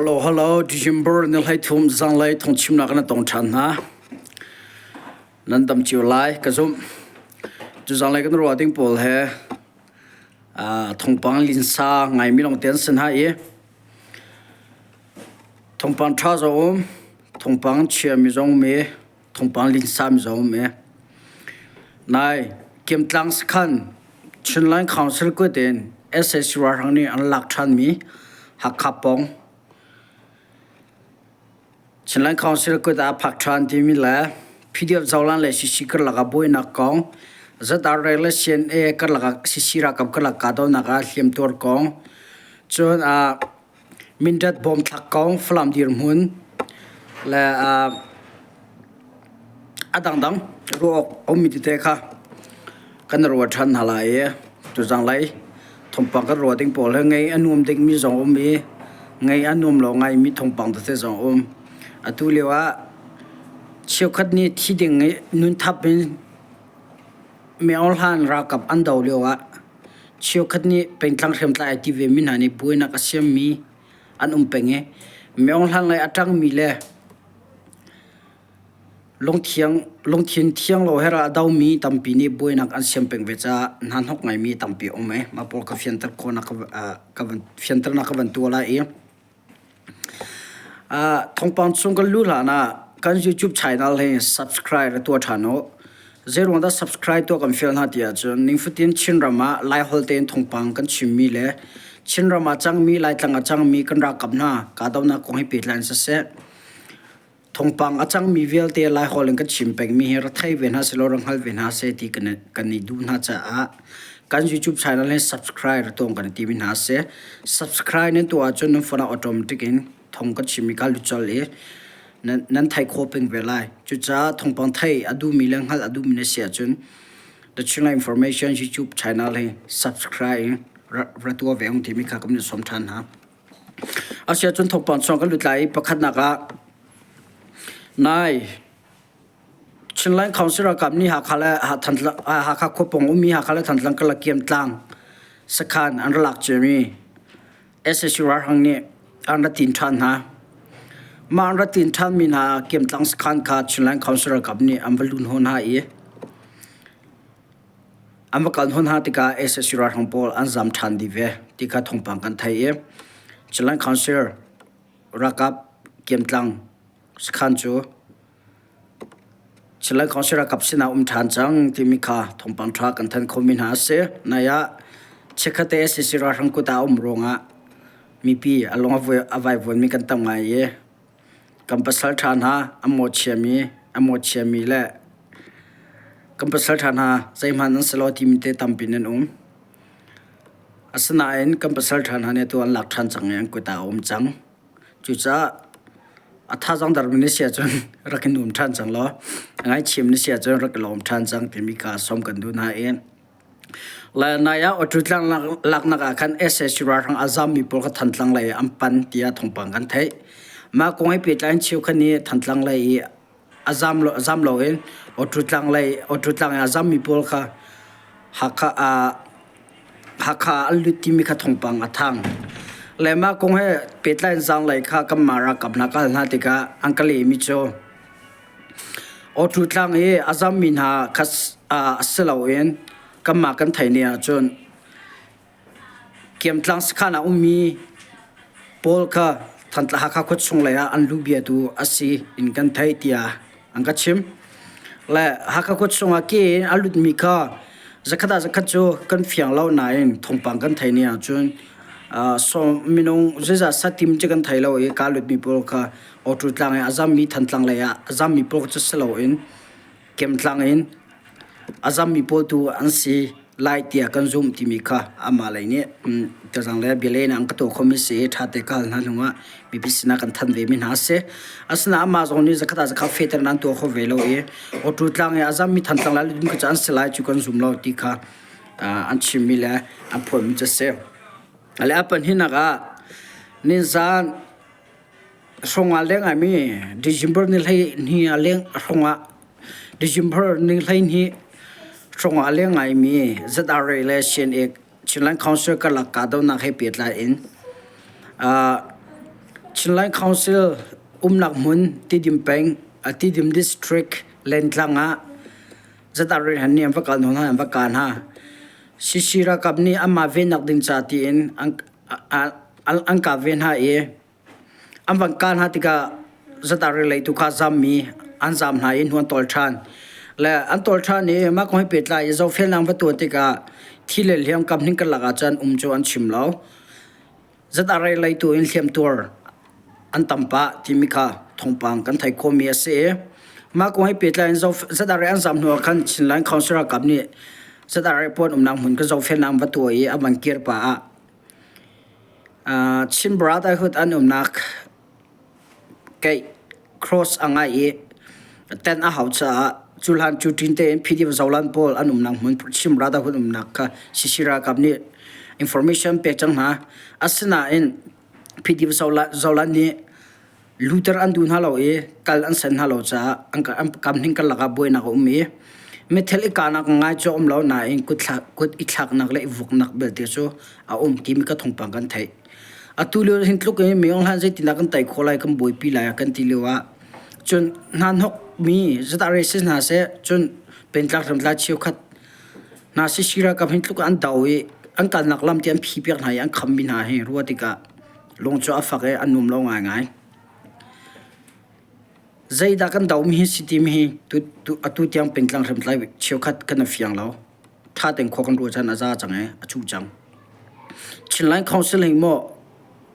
Hello, hello, December ni hlei thum zanglei thongchimnak na tong ṭhan hna. Nan dam cio lai ka zumh. Cu zanglei kan ruah ding pawl he thongpang linsa ngaimi lawng te an si hna i thongpang ṭha zong um, thongpang chiami zong um i thongpang linsa mi zong um i nai Kiamtlang sakhan Chinland Council kut in SAC ralhrang nih an lak ṭhanmi Hakha pawng Chinland Council kut ah phak ṭhan timi le PDF Zoland le CC karlak ah buainak kong ZRA le CNA karlak ah CC ralkap karlak kahdohnak ah hliamtuar kong cun Mindat bawmthlak kong Falam dirhmun le a dangdang ruah awk a ummi tete kha kan ruah ṭhan hna lai i tuzanglei thawngpang kan ruah ding pawl hi ngei a nuam dingmi zong a um i ngei a nuam lo ngaimi thawngpang tete zong a um. Atu lio ah cheukhat nih thi ding i nun thap in Myohlan ralkap an do lio ah Cheukhat nih pengtlang hriamtlai ai ti vemi hna nih buainak a siammi an um peng i Myohlan lei a ṭangmi le lungthin thiang lo he ral a domi tampi nih buainak an siam peng ve caah hnahnok ngaimi tampi a um i mah pawl kha fianter khawhnak ka van fianternak ka van tuah lai i Thawngpang chung kan luh hlan ah kan YouTube channel hi subscribe tuah ṭhan u. Zeiruang dah subscribe tuah kan fial hna ti ahcun ningfatin Chinram ah Laiholh tein thawngpang kan chimmi le Chinram ah cangmi Laitlang ah cangmi kan ralkap hna kahdohnak kong he pehtlai in siseh thawngpang a cangmi vialte Laiholh in kan chim pengmi hi ra thei ve hna sehlaw ra hngal ve hna seh ti kan i duh hna caah kan YouTube channel hi subscribe ra tuah kan i timi hna a si. Subscribe nan tuah ahcun nan phone ah automatic in thawng kan chimmi kha lut colh i nan theih khawh peng ve lai. Cucaah thawngpang theih a duhmi le hngalh a duhmi na si ahcun The Chinland Information YouTube channel hi subscribe in ra tuah ve ung timi kha kan in sawm ṭhan hna. Asiahcun thawngpang chung kan lut lai i pakhatnak ah nai Chinland Council ralkap nih Hakha le Hakha khuapawng ummi Hakha le Thantlang karlak Kiamtlang sakhan an ra lak ciami SSU ralhrang nih an ra tin ṭhan hna. Mah an ra tin ṭhanmi hna Kiamtlang sakhan kha Chinland Council ralkap nih an va lun hnaw hna i An va kal hna tikah sac ralhrang pawl an zam ṭhan dih ve ti kha thawngpang kan theih i Chinland Council ralkap Kiamtlang sakhan cu Chinland Council ralkap sinah um ṭhan cang timi kha thawngpang ṭha kan thanh khomi hna a si. Nai ah chikkhat te sac ralhrang kut ah a um ruangah mipi a lung a vaivuanmi kan tam ngai i Kan pasalṭha hna an mawhchiami an mawhchiami le kan pasalṭha hna zeihmanh an si lo timi te tampi nan um. Asinain kan pasalṭha hna nih atu an lak ṭhan cang i an kut ah a um cang. Cucaah a thazaang darmi na si ahcun rak i nuam ṭhan cang law a ngaichiam na si ahcun rak i lawm ṭhan cang timi kha sawm kan duh hna i Nai ah Awṭu tlang laknak ah khan sac ralhrang a zammi pawl kha Thantlang lei ah an pan tiah thawngpang kan theih. Mah kong he pehtlai in cheukhat nih Thantlang lei i a zam lo, zam loin Awṭu tlang lei Awṭu tlang i a zammi pawl kha Hakha ah Hakha ah an lut timi kha thawngpang a thang. Le mah kong he pehtlai in zaanglei kha kanmah ralkap hna ka hal hna tikah an ka lehmi cu Awṭu tlang i a zammi hna kha a si loin kanmah kan theih ni ahcun Kiamtlang sakhan ah ummi pawl kha Thantlang Hakha khuachung lei ah an luh bia tu a si in kan theih tiah an ka chim. Le Hakha khuachung ah ke in a lutmi kha zakhat ah zakhat cu kan fiang lo nain thawngpang kan theih ni ahcun minung zeizat satim cu kan thei lo i kaa lutmi pawl kha Awṭu tlang i a zammi Thantlang lei ah a zammi pawl cu si loin Kemtlang in a zammi pawl tu an si lai tiah kan zumh timi kha amah lei nih tazang le bialeh in an ka tuah khomi si i ṭha te ka hal hna hnuah mipi sinah kan thanh vemi hna a si. Asinain amah zong nih zakhat ah zakhat fehter in an tuah kho ve lo i Awṭu tlang i a zammi Thantlang lai dum cu an si lai cu kan zum lo ti kha an chimmi le an phuanmi cu a si. Le a pahnihnak ah nizaan Hrawng ah leng aimi December ni 12 ah leng hrawng ah December ni 12 hrawng ah leng ngaimi ZRA le CNA Chinland Council karlak kahdohnak he pehtlai in. Chinland Council umnak hmun Tidim peng, Tidim District Lentlang ah ZRA han nih an va kal hna an va ka hna. CC ralkap nih anmah vennak ding ca tiin an an kap ve hna i an van kah hna tikah ZRA lei tu kha zammi an zam hna i hnu an tawl ṭhan. Le an tawl ṭhan i mah kong he pehtlai i zohfelnak va tuah tikah thi le hliam kam hning karlak ah cun um cu an chim lo. ZRA lei tu in hliamtuar an tam pah timi kha thawngpang kan theih khawhmi a si i mah kong he pehtlai in ZRA an zam hnu ah khan Chinland Council ralkap nih ZRA pawl umnak hmun kha zohfelnak an va tuah i an van kir pah ah Chin Brotherhood an umnak keih cross a ngai i tent a hau caah cuhlan cu ṭin tein PDF Zoland pawl an umnak hmun Chin Brotherhood umnak kha CC ralkap nih information pek cang hna. Asinain PDF Zoland nih luter an duh hna lo i kal an sen hna lo caah an kamhning karlak ah buainak a um i meithal i kahnak ngai cu a um lo nain kut i thlaknak le i vuknak belte cu a um timi ka thawngpang kan theih. Atu lio hin tluk in Myo Hlan zeitindah kan tei khawh lai kan buaipi lai kan ti lio ah cun hnahnok mi zata racist hna seh cun pengtlang hriamtlai cheukhat hna CC ralkap hin tluk an do i an kalnak lam ti an phi piak hna i an kham mi hna hi ruah tikah lung cu a fak i an nuam lo ngaingai. Zeidah kan do mi hi si timi hi atu tiang pengtlang hriamtlai cheukhat kan i fiang lo. Ṭha tein khua kan ruah caan a za cang i a cu cang. Chinland Council hi maw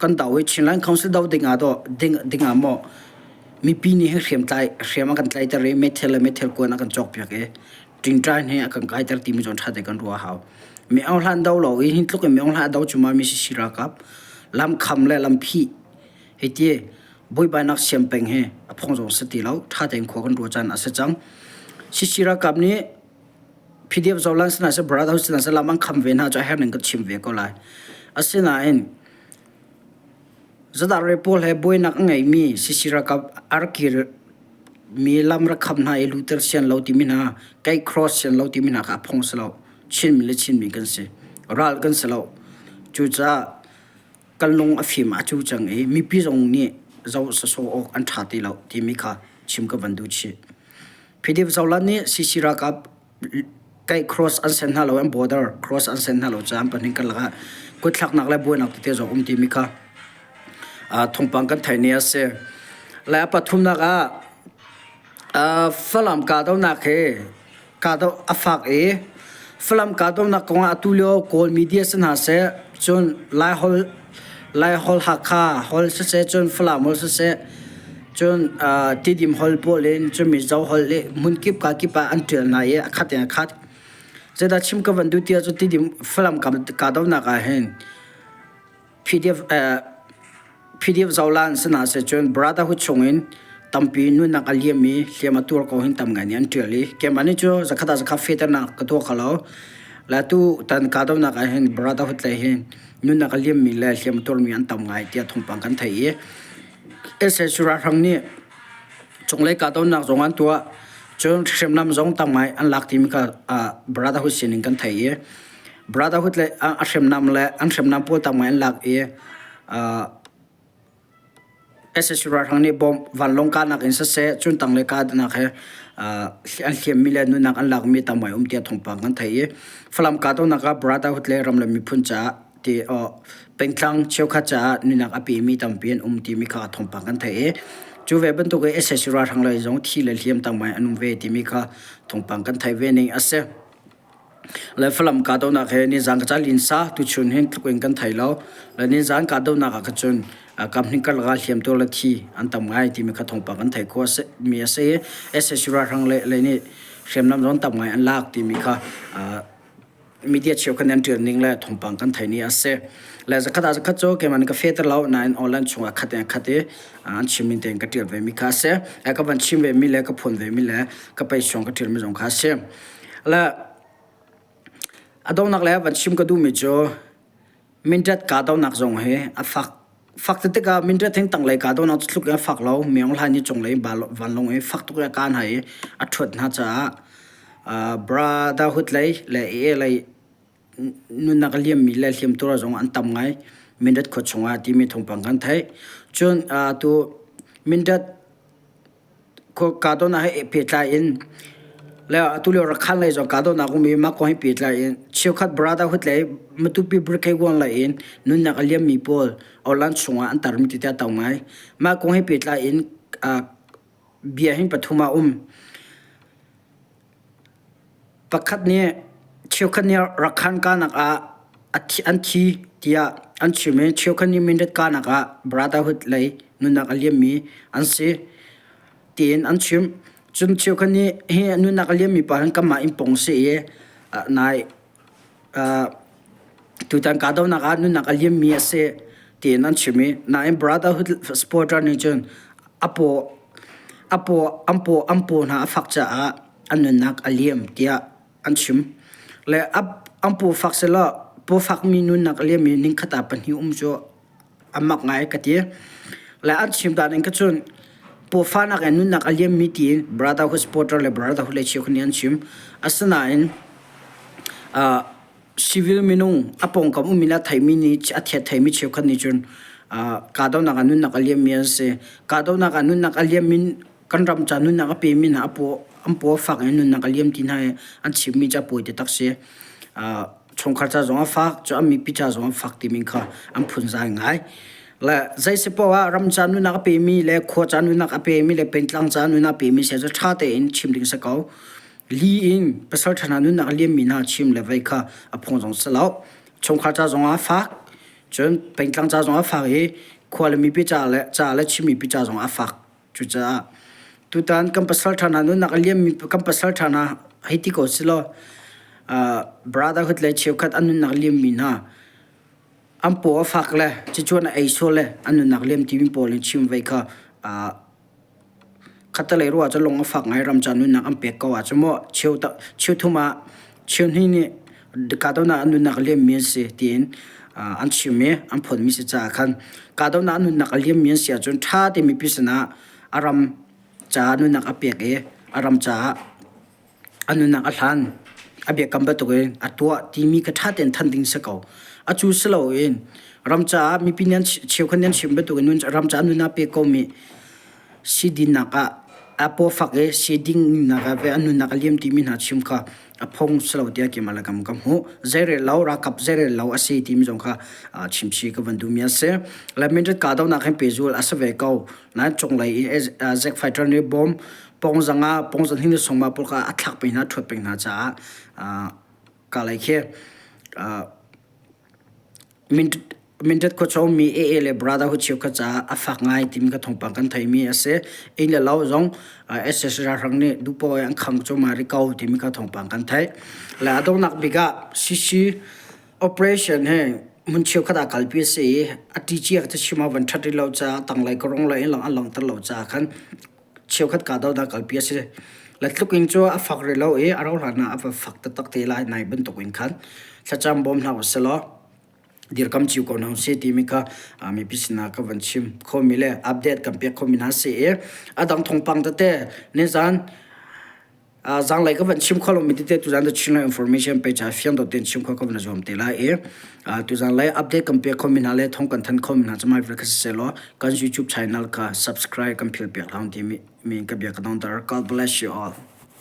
kan do i Chinland Council do ding ah dawh ding ding ah maw mipi nih hi hriamtlai hriam a kan tlaiter i meithal le meithal kuan a kan cawkpiak i ṭingṭai he a kan kaiter timi zawn ṭha tein kan ruah a hau. Mi Aung Hlan do lo i hi tluk in Mi Aung Hlan a do cuahmah mi si ralkap lam kham le lam phih hei ti buaibainak siam peng hi a phung zong si ti lo ṭha tein khua kan ruah caan a si cang. CC ralkap nih PDF Zoland sinah seh Brotherhood sinah seh lam an kham ve hna cu a herh ning ka chim ve ko lai. Asinain Zadar pawl he buainak a ngeimi CC ralkap arkir mi lam rak kham hna i luter sian lo timi hna, kei cross sian lo timi hna kha a phung si lo. Chinmi le Chinmi kan si. Ral kan si lo. Cucaah kan lung a fim a cu cang i mipi zong nih zoh sawsawh awk an ṭha ti lo timi kha chim ka van duh chih. PDF Zoland nih CC ralkap kaih cross an sen hna lo an border cross an sen hna lo caah an pahnih karlak ah kutthlaknak le buainak tete zong um timi kha thawngpang kan theih ni a si. Le a pathumnak ah Falam kahdohnak hi kahdoh a fak i Falam kahdohnak kongah atu lio Kawl media si hna seh, cun Laiholh Laiholh Hakha holh siseh, cun Falam holh siseh, cun Tidim holh pawl in cun Mizo holh i hmunkip ka kip ah an ṭial hna i a khat in a khat. Zeidah chim ka van duh ti ahcun Tidim Falam kahdohnak ah hin PDF PDF Zolan sinah seh cun Brotherhood chungin tampi nunnak a liam i hliam a tuar ko hin tam ngai nih an ṭial i keimah nih cu zakhat ah zakhat fehternak ka tuah kho lo. Le tu tan kahdohnak ah hin Brotherhood lei hin nunnak a liammi le hliam a tuarmi an tam ngai tiah thawngpang kan theih i sac ralhrang nih cunglei kahdohnak zong an tuah. Cun hriamnam zong tam ngai an lak timi kha Brotherhood sinin kan theih i Brotherhood le a hriamnam le an hriamnam pawl tam ngai an lak i sac ralhrang nih bomb vanlawng kahnak in siseh cun tanglei kahnak he an hliammi le nunnak an lakmi tam ngai um tiah thawngpang kan theih i Falam kahdohnak ah Brotherhood le ram le miphun caah ti pengtlang cheukhat caah nunnak a pemi tampi an um timi kha thawngpang kan theih i cu ve bantuk in sac ralhrang lei zong thi le hliam tam ngai an um ve timi kha thawngpang kan theih ve ning a si. Le Falam kahdohnak he nizan ka ca linsa tuchun hin tluk in kan thei lo. Le nizan kahdohnak ah khan kamhning karlak ah hliamtuar le thi an tam ngai timi kha thawngpang kan theih khawh mi a si i sac ralhrang le lei nih hriamnam zong tam ngai an lak timi kha media cheukhat nih an ṭial ning le thawngpang kan theih ni a si. Le zakhat ah zakhat cu keimah nih ka fehter lo nain online chungah khat in khat i an chim ning tein ka ṭial ve mi kha a si. Ka van chim ve mi le ka phuan ve mi le ka peisuang ka ṭial mi zong kha a si. Le a donghnak le van chim ka duhmi cu Mindat kahdohnak zong hi a fak. Fak tik ah Mindat hin tanglei kahdohnak cu tluk in a fak lo. Myo Hla nih cunglei vanlawng i fak tuk in a kah hna i a ṭhuat hna caah Brotherhood lei le AA lei nunnak a liammi le hliamtuar zong an tam ngai. Mindat khua chungah timi thawngpang kan theih. Cun tu Mindat kahdohnak he pehtlai in le atu lio Rakhan lei zong kahdohnak um i mah kong he pehtlai in cheukhat Brotherhood lei Matupi Brigade One lei in nunnak a liammi pawl Orlan chungah an tarmi tete a to ngai. Mah kong he pehtlai in bia hin pathum ah um. Pakhat nih cheukhat nih Rakhan kahnak ah an thi tiah an chim i cheukhat nih Mindat kahnak ah Brotherhood lei nunnak a liammi an si tiin an chim. Cun cheukhat nih hi nunnak a liammi pa hin kanmah inn pawng si i nai tutan kahdohnak ah nunnak a liammi a si tiin an chim i nain Brotherhood supporter nih cun a paw a paw an paw an paw hna a fak caah an nunnak a liam tiah an chim. Le an paw fak selaw paw fakmi nunnak a liammi ningkhat ah pahnih um cu a mak ngai ka ti. Le an chim dan in ka cun paw fahnak in nunnak a liammi tiin Brotherhood supporter le Brotherhood le cheukhat nih an chim. Asinain uh, civil minung a pawngkam ummi le a theimi nih a thiat theimi cheukhat nih cun kahdohnak ah nunnak a liammi an si. Kahdohnak ah nunnak a liammi kan ram ca nunnak a pemi hna a paw an paw a fak in nunnak a liam ti hna i an chimmi cu a pawi taktak si. Chungkhar ca zong a fak, cu an mipi ca zong a fak timi kha an phunzai ngai. Le zei si paoh ah ram ca nunnak a pemi le khua ca nunnak a pemi le pengtlang ca nunnak a pemi si cu ṭha tein chim ding si ko. Li in pasal ṭha hna nunnak a liammi hna chim le vei kha a phung zong si lo. Chungkhar ca zong ah a fak, cun pengtlang ca zong ah a fak i khua le mipi ca le ca le Chin mipi ca zong ah a fak. Cucaah tutan kan pasal ṭha hna nunnak a liammi kan pasal ṭha hna hei ti ko si law brotherhood le cheukhat an nunnak liammi hna an paw a fak le cucuan a ei sual le an nunnak liam timi pawl in chim vei kha Khattelei ruah cu lung a fak ngai ram ca nunnak an pek ko ahcun maw cheu cheu thum ah cheu hnih nih kahdohnak an nunnak a liammi an si tiin an chim i an phonmi si caah khan kahdohnak an nunnak a liammi an si ahcun ṭha te mipi sinah a ram caah nunnak a pek i a ram caah A nunnak a hlan, a biakam bantukin a tuah timi kha ṭha tein thanh ding si ko. A cu si loin ram caah mipi nih an cheukhat nih an chim bantukin nun ram caah nun aa pe komi sidinnak ah a pawfak i sidingnak ah ve an nunnak a liam timi hna chim kha a phung si lo tiah keimah le kam ka hmuh. Zeirel lo ralkap zeirel lo a si timi zong kha chimchih ka van duhmi a si. Le mindat kahdohnak hin pehzul a si ve ko. Nain cunglei i Zack Fighter nih bom pongzang ah pongzang hing songma pawl kha a thlak peng hna ṭhuat peng hna caah kalay khi Mindat khuachung mi AA le Brotherhood cheukhat caah a fak ngai timi ka thawngpang kan theimi a si. Inn le lo zong SS ralhrang nih duhpoah an kham cu ma ri ko timi ka thawngpang kan theih. Le a donghnak bik ah CC operation hi hmun cheukhat ah kalpi a si i a ṭi cia ka chim ah van ṭhat rih lo caah tanglei ka rong le in lang an langhter lo caah khan cheukhat kahdohnak kalpi a si. Le tluk in cu a fak rih lo i a rauh hlan ah a va fak taktak te lai nai bantuk in khan thlacam bawm hna usih law dirkam cio ko hna usih timi kha mipi sinah ka van chim khomi le update kan pek khomi hna si i a dang thawngpang tete nizan Zanglei ka van chim kho lomi tete tuzan the Chinland information page ah fiang deuh tein chim kho ka van zuam te lai i tuzan lei update kan pek khomi hna le thawng kan thanh khomi hna cu mai vial kha siseh law kan YouTube channel kha subscribe kan phil piak hlah timi min ka bia ka dongter. God bless you all.